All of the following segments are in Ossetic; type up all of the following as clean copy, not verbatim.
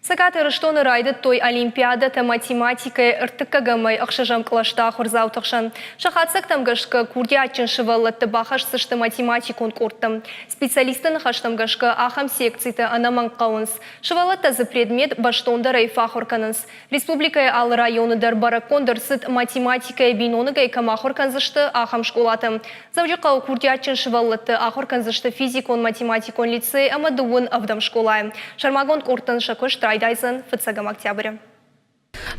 Цӕгат Ирыстоны райдыдтой олимпиадӕтӕ математикӕйы ӕртыккӕгӕмӕй ӕхсӕзӕм кълӕсты ахуырдзауты хсӕн. Сӕ хатдзӕгтӕм гӕсгӕ курдиатджын сывӕллӕтты бахӕсдзысты математикон къордтӕм. Специалистты ныхӕстӕм гӕсгӕ ахӕм секцитӕ ӕнӕмӕнг хъӕуынц. Сывӕллӕттӕ дзы предмет бӕстондӕрӕй фӕахуыр кӕнынц. Республикӕйы алы районы дӕр бӕрӕггонд ӕрцыд, математикӕйы биноныгӕй кӕм ахуыр кӕндзысты, ахӕм скъолатӕ. Дзӕуджыхъӕуы курдиатджын сывӕллӕтты ахуыр кӕндзысты физикон-математикон лицей ӕмӕ дыууын ӕвдӕм скъолайы. Сӕрмагонд къордтӕн сӕ куыст райдайдзӕн фыццӕгӕм октябры.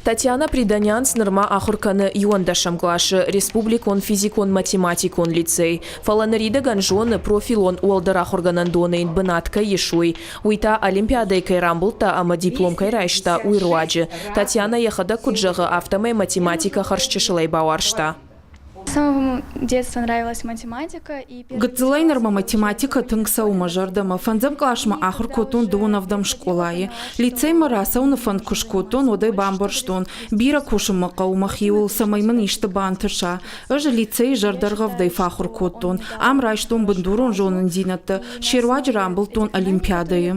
Татьяна Приданянц нырма ахуыр кӕны иуӕндӕсӕм къласы республикон физикон-математикон лицей, фӕлӕ ныридӕгӕн зоны, профилон уӕлдӕр ахуыргӕнӕндоны йын бынат кӕй ис, уый. Уый та олимпиадӕйы кӕй рамбылдта ӕмӕ диплом кӕй райста, уый руаджы. Татьянӕ йӕхӕдӕг куыд зӕгъы, афтӕмӕй математикӕ хӕрзчысылӕй бауарзта. С самого детства нравилась математика. И Гыццылӕй нырмӕ математикӕ тынг цӕуы мӕ зӕрдӕмӕ. Фӕндзӕм къласмӕ ахуыр кодтон дыууын ӕвдӕм скъолайы. Лицеймӕ рацӕуыны фӕнд куы скодтон, уӕд ӕй бамбӕрстон, бирӕ кусын мӕ хъӕуы мӕхиуыл, цӕмӕй мын исты бантыса. Ӕз лицейы зӕрдӕргъӕвдӕй фӕахуыр кодтон. Ам райстон бындурон зонындзинӕдтӕ, се руаджы рамбылдтон олимпиадӕйы.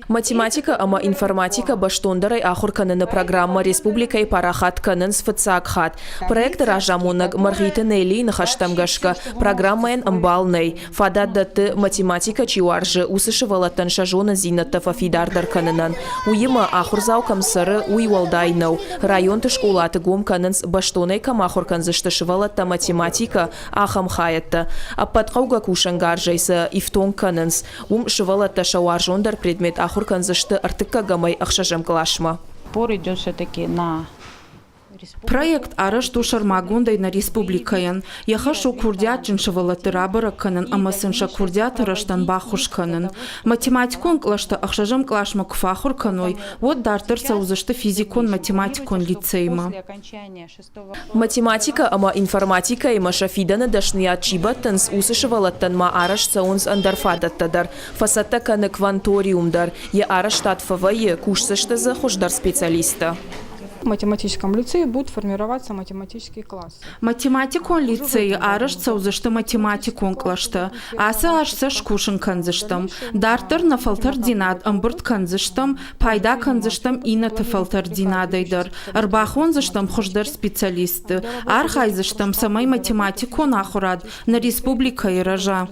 Математикӕ ӕмӕ информатикӕ бӕстондӕрӕй ахуыр кӕныны программӕ республикӕйы парахат кӕнынц фыццаг хатт. Проекты разамонӕг Мӕргъиты Неллийы ныхӕстӕм гӕсгӕ, программӕйӕн ӕмбал нӕй. Фадат дӕтты, математикӕ чи уарзы, уыцы сывӕллӕттӕн сӕ зонындзинӕдтӕ фӕфидардӕр кӕнынӕн. Уыимӕ, ахуырдзау кӕм цӕры, уый уӕлдай нӕу. Районты скъолаты гом кӕнынц, бӕстонӕй кӕм ахуыр кӕндзысты сывӕллӕттӕ математикӕ, ахӕм хайӕдтӕ. Ӕппӕт хъӕугӕ кусӕнгарзӕй сӕ ифтонг кӕнынц. Уым сывӕллӕттӕ сӕ уарзондӕр предмет ахуыр кӕндзысты ӕртыккӕгӕмӕй ӕхсӕзӕм къласмӕ. Упор идет все-таки на Проект арӕзт у сӕрмагондӕй нӕ республикӕйӕн. Йӕ хӕс у курдиатджын сывӕллӕтты рабӕрӕг кӕнын ӕмӕ сын сӕ курдиаты рӕзтӕн баххуыс кӕнын. Математикон кълӕстӕ ӕхсӕзӕм къласмӕ куы фӕахуыр кӕной, уӕд дарддӕр цӕудзысты физикон-математикон лицеймӕ. Математикӕ ӕмӕ информатикӕимӕ сӕ фидӕны дӕсныйад чи бӕттынц, уыцы сывӕллӕттӕн ма арӕзт цӕуынц ӕндӕр фадӕттӕ дӕр. Фӕцӕттӕ кӕны кванториум дӕр. Йӕ арӕзтад фӕвӕййы, кусдзысты дзы хуыздӕр специалисттӕ. В математическом лицее будут формироваться математические классы. Математикон лицейы арӕзт цӕудзысты математикон кълӕстӕ. Ацы аз сӕ скусын кӕндзыстӕм. Дарддӕр нӕ фӕлтӕрддзинад ӕмбырд кӕндзыстӕм, пайда кӕндзыстӕм иннӕты фӕлтӕрддзинадӕй дӕр, ӕрбахондзыстӕм хуыздӕр специалистты, архайдзыстӕм, цӕмӕй математикон ахуырад нӕ республикӕйы рӕза.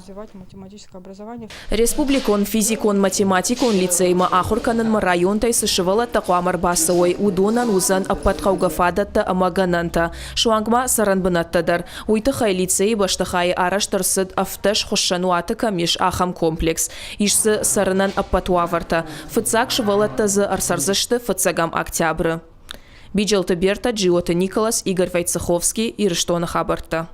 Республикон физикон-математикон лицеймӕ ахуыр кӕнынмӕ районтӕй цы сывӕллӕттӕ хъуамӕ ӕрбацӕуой, уыдонӕн уыдзӕн ӕппӕт хъӕугӕ фадӕттӕ ӕмӕ гӕнӕнтӕ, суанг ма цӕрӕнбынӕттӕ дӕр. Уый тыххӕй лицейы бӕстыхайы арӕзт ӕрцыд, ӕвддӕс хуыссӕнуаты кӕм ис, ахӕм комплекс. Ис дзы цӕрынӕн ӕппӕт уавӕртӕ. Фыццаг сывӕллӕттӕ дзы ӕрцӕрдзысты фыццӕгӕм октябры. Биджелты Берта, Джиоты Николас, Игорь Войцеховский, Ирыстоны хабӕрттӕ.